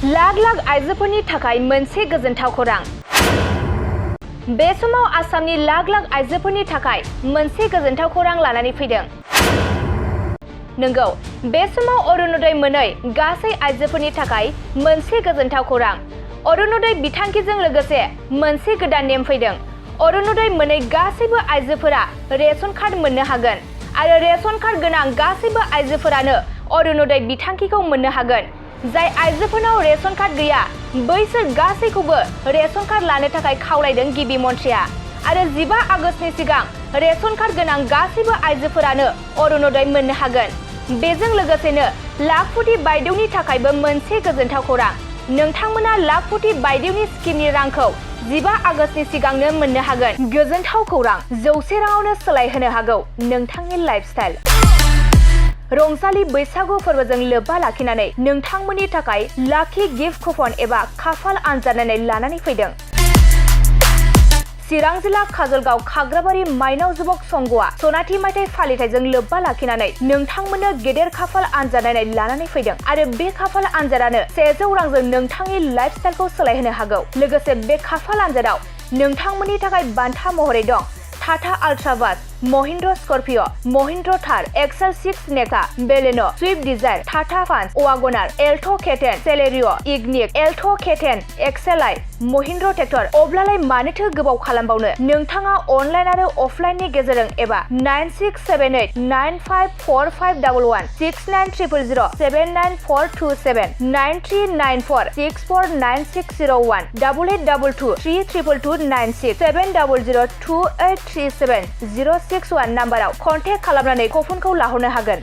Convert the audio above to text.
लाख लाख आइजोफोरनि थाखाय मोनसे गोजोनथाव खौरां। बे समाव आसामनि लाख लाख आइजोफोरनि थाखाय मोनसे गोजोनथाव खौरां लानानै फैदों। नंगौ, बे समाव अरुणोदय मोनै गासै आइजोफोरनि थाखाय मोनसे गोजोनथाव खौरां। अरुणोदय बिथांखिजों लोगोसे मोनसे गोदान नेम फैदों। अरुणोदय मोनै गासैबो आइजोफोरा रेशन कार्ड मोननो हागोन आरो रेशन कार्ड गोनां गासैबो आइजोफोरानो अरुणोदय बिथांखिखौ मोननो हागोन। जाय आइजोफोरनाव रेशन कार्ड गैया बैसोर गासैखौबो रेशन कार्ड लानो थाखाय खावलायदों गिबि मन्थ्रिया। आरो 15 आगस्तनि सिगां रेशन कार्ड गोनां गासैबो आइजोफोरानो अरुणोदय मोननो हागोन। बेजों लोगोसेनो लाखपति बायदेवनि थाखायबो मोनसे गोजोनथाव खौरां। नोंथांमोना लाखपति बायदेवनि स्किमनि रांखौ 15 आगस्तनि सिगांनो मोननो हागोन। गोजोनथाव खौरां, 100 राङावनो सोलायहोनो हागौ नोंथांनि लाइफस्टाइल। रंजालि बैसागु फोरबोजों लोब्बा लाखिनानै नोंथांमोननि थाखाय लाखि गिफ्ट कुपन एबा खाफाल आनजाद नायनाय लानानै फैदों। चिरां जिल्ला काजलगाव खाग्राबारि माइनाव जुबक संघआ सनाथि मायथाइ फालिथायजों लोब्बा लाखिनानै नोंथांमोननो गेदेर खाफाल आनजाद नायनाय लानानै फैदों। आरो बे खाफाल आनजादानो 100 रांजों नोंथांनि लाइफस्टाइलखौ सोलायहोनो हागौ। लोगोसे बे खाफाल आनजादाव नोंथांमोननि थाखाय बान्था महरै दं Tata Ultra bus, Mahindra Scorpio, Mahindra Thar, XL 6 Nexa, Baleno, Swift Dzire, Tata Punch, WagonR, Alto' K ten, Celerio, Ignis, Alto' K ten, एक्सेल-आइ, महिन्द्र ट्रेक्टर। अब्लालाय मानोथो गोबाव खालामबावनो? नोंथाङा अनलाइन आरो अफलाइननि गेजेरजों एबा 9678954511 6900 79427 9394649601 8822 322296 7002837 061 नाम्बाराव कन्टेक्ट खालामनानै कुपनखौ लाहरनो हागोन।